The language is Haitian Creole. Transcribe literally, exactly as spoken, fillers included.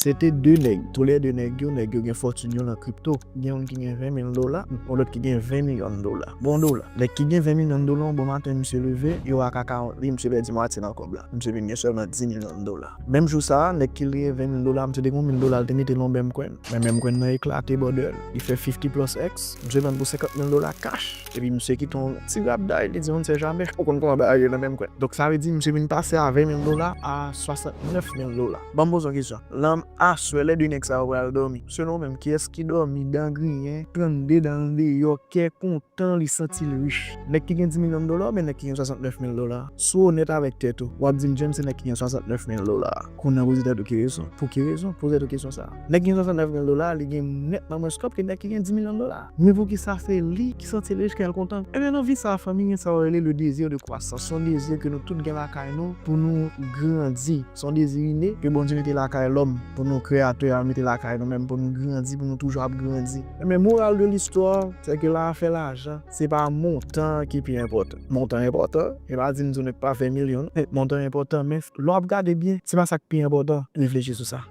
Se te de nèg. Toulède nèg yo, nèg yo gen fòtin yo nan kripto. Gen youn ki gen ven mil dola, yon lòt ki gen ven milyon dola. Bon dola. Nèg ki gen ven milyon dola, yon bon maten, misye leve, yo ak akawont li, misye pèdi mwatye nan kòb la. Misye vin gen sèlman dis milyon dola. Menm jou sa a, nèg ki li gen ven mil dola, misye te gen yon mil dola, li te mete nan yon mèm kwen. Men mèm kwen nan eklate, brother. Li fè fifty plus X, misye vann pou senkant mil dola cash. Epi misye kite yon ti rabday, li di, on ne sait jamais. Ou konn kòman bagay yo nan mèm kwen. Donk sa vle di, misye vin pase a ven mil dola a swasantnèf mil dola. Ban m poze yon kesyon. Lan aswè, lè de nèg sa yo pral dòmi. Selon ou menm, kiyès ki dòmi dan griyen, trannde dan l deyò, kè kontan, li santi l rich? Nèg ki gen dis milyon dola oubyen nèg ki gen swasantnèf mil dola? Si w onèt avèk tèt ou, w ap di m, James, se nèg ki gen swasantnèf mil dola. Kounye a poze tèt ou ki rezon. Pou ki rezon? Poze tèt ou kesyon sa a. Nèg ki gen swasantnèf mil dola, li gen nètman mwens kòb ke nèg ki gen dis milyon dola. Men poukisa se li ki santi l rich, kè l kontan? Ebyen, nan vi sa a, fanmi, gen sa yo rele le désir de croissance. Se yon dezi ke nou tout gen lakay nou pou nou grandi. Se yon dezi ine ke Bondye mete lakay lòm, pou nou, Kreyatè a mete lakay nou menm, pou nou grandi, pou nou toujou ap grandi. Men moral de listwa, se ke lè afè lajan, se pa montan ki pi enpòtan. Montan enpòtan, e pa di m di w nèg pa ven milyon, non. Montan enpòtan, men lè w ap gade byen, se pa sa k pi enpòtan. Reflechi sou sa.